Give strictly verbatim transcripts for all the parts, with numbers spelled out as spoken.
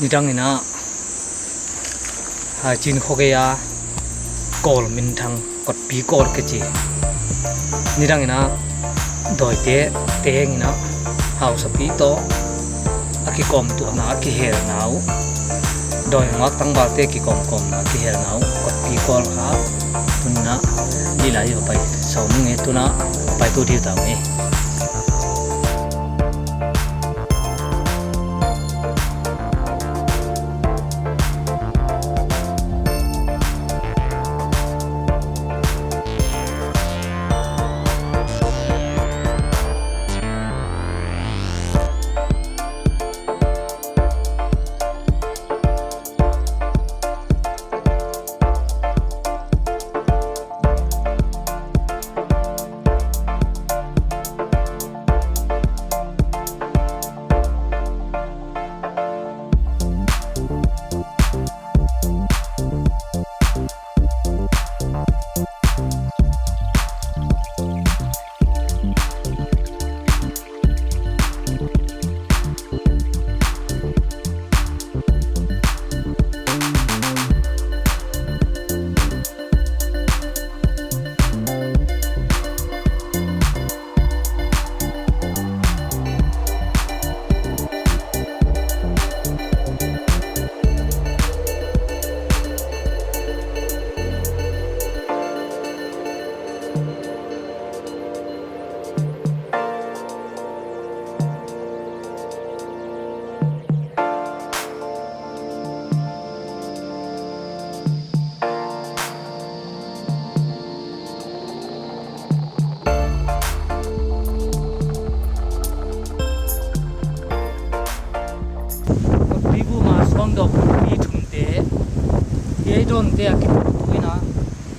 Nidang in ah Haicin khuagei a Kawl minthang, Kotpi Kawl kici. Nidang in ah dawite teng in ah hausapi tawh a kikawmtuahna, a kihelna uh, dawi nungak tangvalte kikawmkawmna, a kihelna uh Kotpi Kawl kha tuni in ah lila i va pai sawm ung e. Tuni in ah va paitu ding ta ung e. Kotpi gum a suangdawk mi thumte, hi ei dawnte a kipuaktu in ah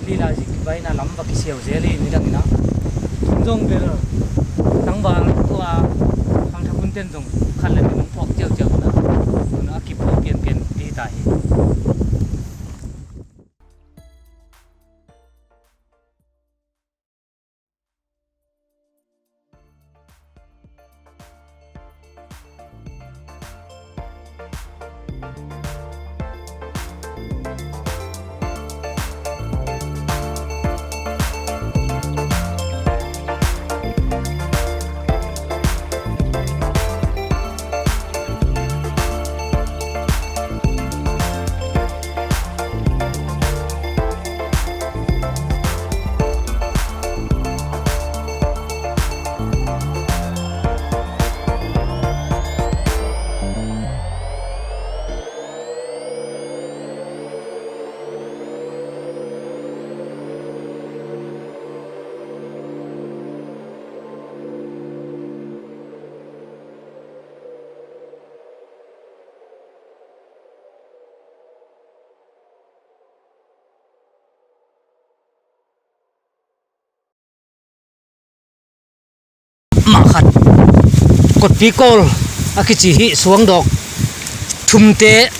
lila zi kibaina lam va kisiau zel hi. Nidang in ah thum zong bel tangval tua khangthak hunten zong khat le nih hong puak ciauciau in ah, tun a kipuak pianpian ding hi ta hi. Mah khat Kotpi Kawl a kici hih suangdawk thumte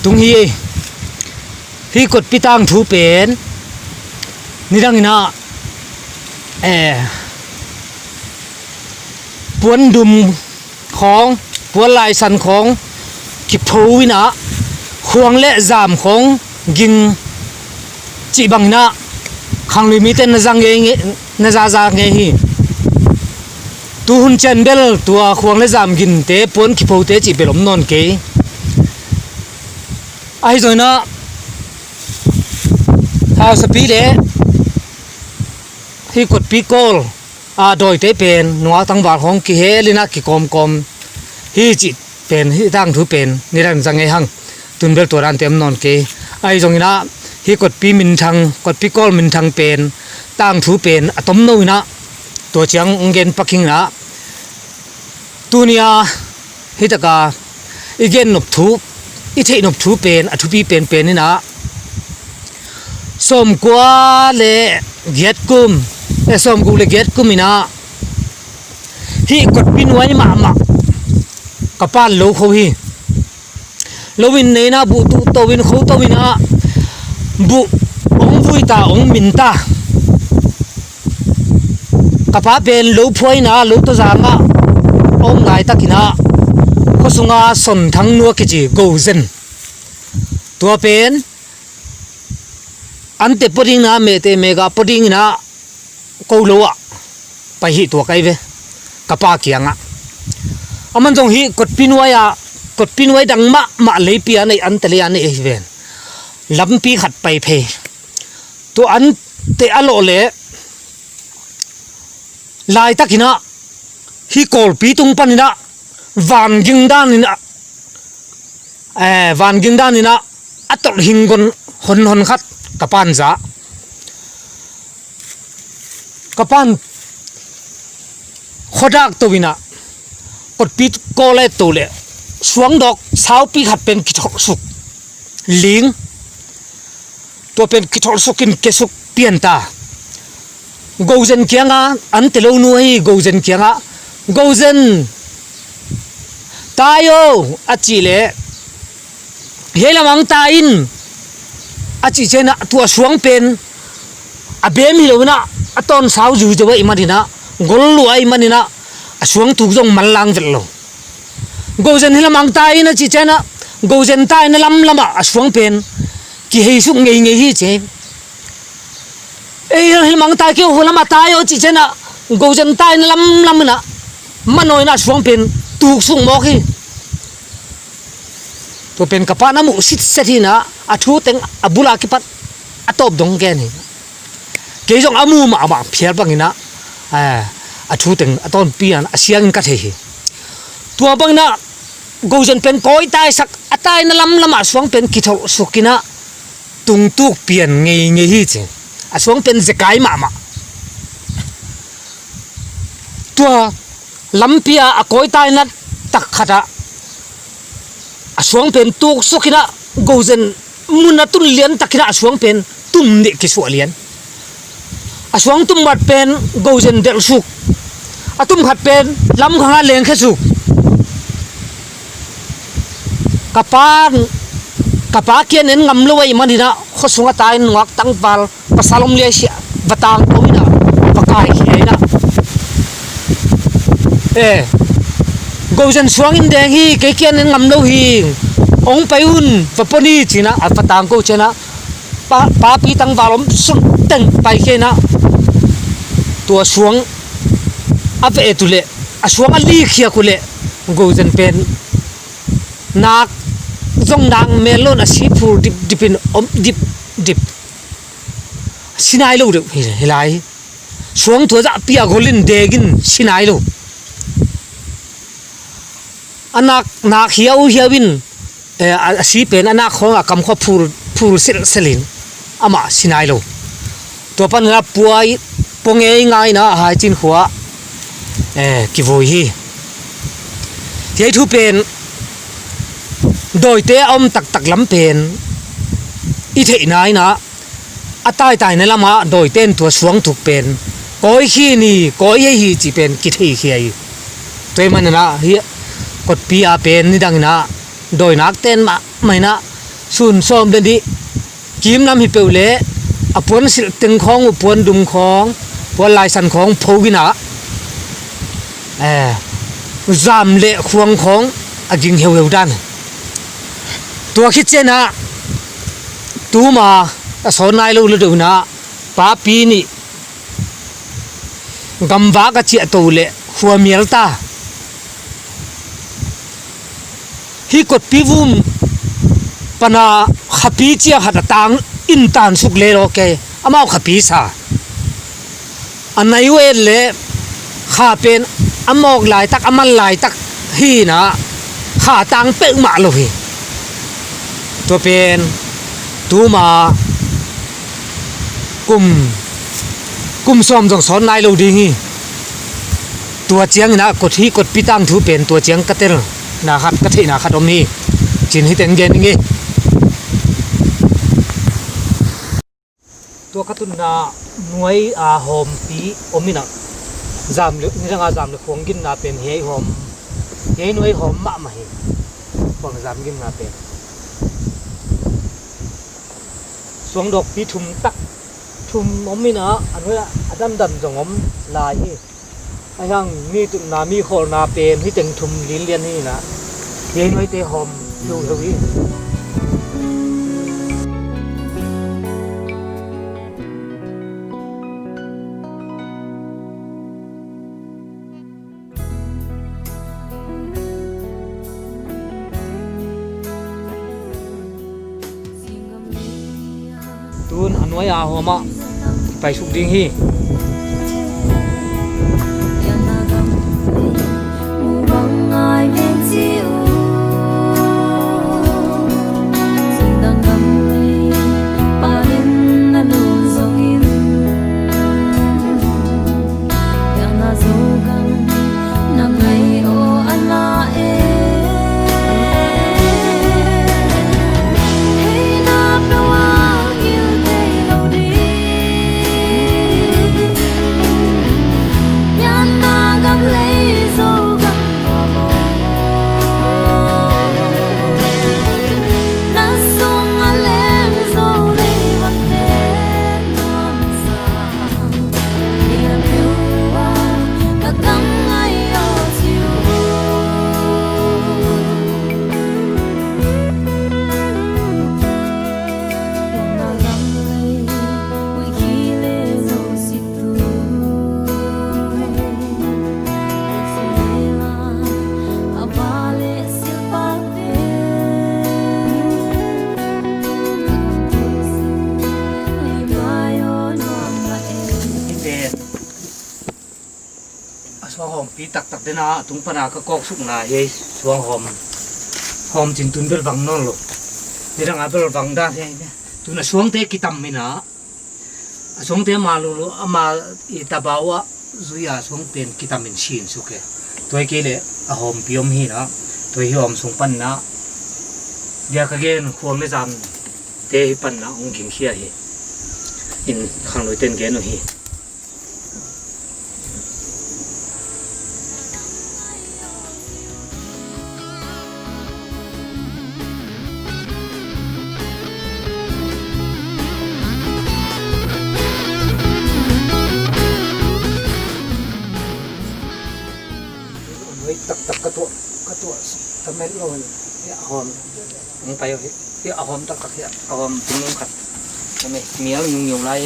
tung hi. Hih Kotpi tangthu pen nidang in ah, eh, puandum khawng, puanlaisan khawng kipho in ah, khuang le zam khawng ging cih bang in ah khanglui mite na za ngei, na zaza ngei hi. Tuhun ciang bel tua khuang le zam ginte, puan kiphote cih bel om nawn kei. Ahi zongin ah hausapi le hih Kotpi Kawl a dawite pen nungak tangval khawng kihel in ah kikawmkawm hi cih pen, hih tangthu pen nidang za ngei hang. Tun bel tua dante om nawn kei. Ahi zongin ah hih Kotpi minthang, Kotpi Kawl minthang pen tangthu pen a tomno in ah tua ciang hong gen pak ing in ah, tuni a hih tak a i gen nop thu, i theih nop thu pen a thupi penpen in ah, sawmkua le giat kum, eh, sawmguk le giat kum in ah hih Kotpi nuai mahmah ka pa'n lo kho hi. Lo in nei in ah buh tuh to in, kho to in ah buh hong vui ta, hong min ta. Ka pa pen lo phuai in ah lo tawzang ah a om laitak in ah Khuasunga Sonthang nua kici Gozen, tua pen Ante pua dingin ah, Mete mega pua dingin ah, ko lo ah pai hi tuak ahi ve, ka pa kiangah. Aman zong hih kotpi nuai ah, kotpi nuai dang mahmah leipi a nei, Ante lei a nei ahi ven. Lampi khat pai phei. Tua Ante a lawh leh laitakin ah hih Kawlpi tung panin ah vanging danin ah, eh, vanging danin ah a tolh hinggon honhon khat ka pa'n za. Ka pa'n khuadak to in ah, kotpi kawl a et to leh suangdawk saupi khat pen kitholhsuk ling. Tua pen kitholhsukin kiasuk pian ta. Gozen kiangah, Ante lo nu ahi Gozen kiangah, Gozen, tai aw, a cih leh, hih lamang tai in, a cih ciangin ah tua suang pen a bem hi lo in ah, a tawn sau zuizeu ahih manin ah, gol lua ahih manin ah, a suang tuk zong manlang vet lo. Gozen hih lamang tai in, a cih ciangin ah, Gozen tai na lamlam ah a suang pen kiheisuk ngeingei hi ci. Ei, hih lamang tai kei, hua lamah tai aw, cih ciangin ah, Gozen tai na lamlam in ah, manawi in ah suang pen tuksuk mawk hi. Tua pen ka pa'n a muh sitset hi in ah, a thu teng a bul a kipat a tawp dong gen hi. Kei zong a mu mahmah phial bangin ah, eh, a thu teng a tawnpi in a siangin ka thei hi. Tua bangin ah Gozen pen kawitaisak, a tai na lamlam ah suang pen kitholhsuk in ah tungtuk pian ngeingei hi ci. A suang pen zekai mahmah. Tua lampi ah a kawitai na tak khat ah a suang pen tuksuk in ah Gozen mun a tun lian takin ah a suang pen tum nih kisuah lian. A suang tum khat pen Gozen delhsuk. A tum khat pen lamkhang ah lengkhesuk. Ka pa, ka pa kiang en ngam lo ahih manin ah, khuasung a tai in nungak tangval pasal om liai siah va tangko in ah, va kaikhia in ah, eh, Gozen suang in deng hi, kei kiang en ngam lo hi, hong pai un, va pua ni ci in ah, a va tangko ciangin ah, pa, papi tangval om suk teng paikhia in ah, tua suang a va et uh leh, a suang a likhiak uh leh, Gozen pen nak zong nak mel lo in a si phul dipdip in om dipdip. Si nai lo deuh hi, hi lai. Suang tua zahpi a gol in deng in si nai lo. A nak, nak hiauhiau in, eh, a, a si pen a nak khawng a kamkhua phul, phul silhsilh in amah si nai lo. Tua panin ah pua, pua ngei ngai in ah Haicin khua, eh, kivui hi. Hiai thu pen dawite a om taktak lam pen i theihna in ah, a taitai na lamah dawite in tua suangthuk pen kawi khin hi, kawi hi hi cih pen kitheikhia hi. Tua ahih manin ah hih kotpi ah pen nidang in ah dawi nakte in mahmah in ah sun sawm le nih kim lam hi peuh leh a puan silh teng khawng uh, puan dum khawng, puan laisan khawng pho in ah, eh, zam le khuang khawng a ging heuheu dan. Tua khit ciangin ah tuma a sawn nai lo, lo deuh in ah papi nih gamvak a ciahto leh khua mial ta. Hih kotpi vum pana khapi ciang khat a tang in tansuk le law kei, amau khapi sa. A nai uh et leh kha pen a mawk laitak, a man laitak hi in ah kha tang peuhmah lo hi. Tua pen tuma kum, kum sawm zong sawn nai lo ding hi. Tua ciangin ah kot, hih kotpi tangthu pen tua ciang ka telna khat, ka theihna khat om hi. Cin hi teng gen ing ei. Tua ka tunna nuai a hawmpi om in ah, zam le, nidang a zam le khuang ginna pen hiai hawm, hiai nuai hawm mahmah hi. Khuang zam ginna pen suangdawkpi thum tak, thum om in ah, a nuai ah a damdam zong om lai hi. Ahi hang mi tutna, mi khawlna pen hih teng thum linlian hi in ah, Kei nuaite hawm heuheu hi. Tun a nuai a hawm ah i paisuk ding hi. A suanghawmpi taktak dena a tung pana ka kawksukna hi. Suanghawm, hawm cin tun bel vang nawn lo. Nidanga bel vang dan hi. Tun a suangte kitam ina, a suangte ama lulu ama i tabau ah zui a suang pen kitamin sin suk e. Tua hi kei leh a hawmpi om hina, tua hi hawm sung panna dia ka gen khuang le zam te hi panna hong gingkhia hi. In khangnoiten gen uh hi. Hei, taktak ka tuah, ka tuah tamet lo in. Hei, a hawm. Hong pai uh hi. Hei, a hawm taktak hi. A hawm tingin khat. Hei, mial ngiungiu lai.